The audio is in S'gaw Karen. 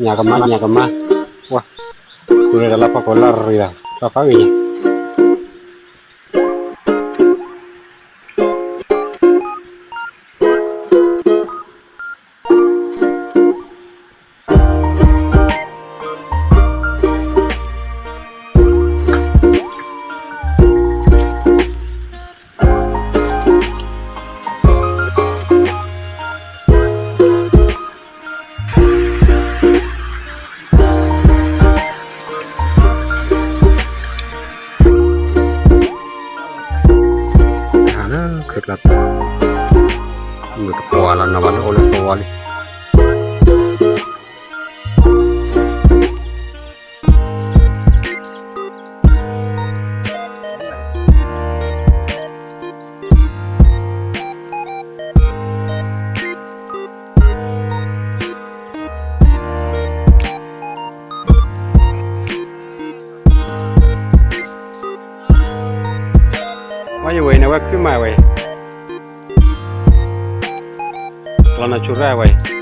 ညၣ်ကမါ ညၣ်ကမါ, ဝါ, တူၢ်ရ့ၣ်တၢ်လၢဖီခိၣ်လၢရ့ၣ်ဒီး တၢ်ဖးဂ့ၢ်ညါ မုၢ်တပှၢ်လီၤ နီၢ်ဘၣ်လၢအိၣ်လၢသဝီလံ ဝဲယဝဲအံၤန့ၣ် ဝဲခုမးဝဲအံၤ, ကျီနၤဆူရၣ်ဝဲအံၤ,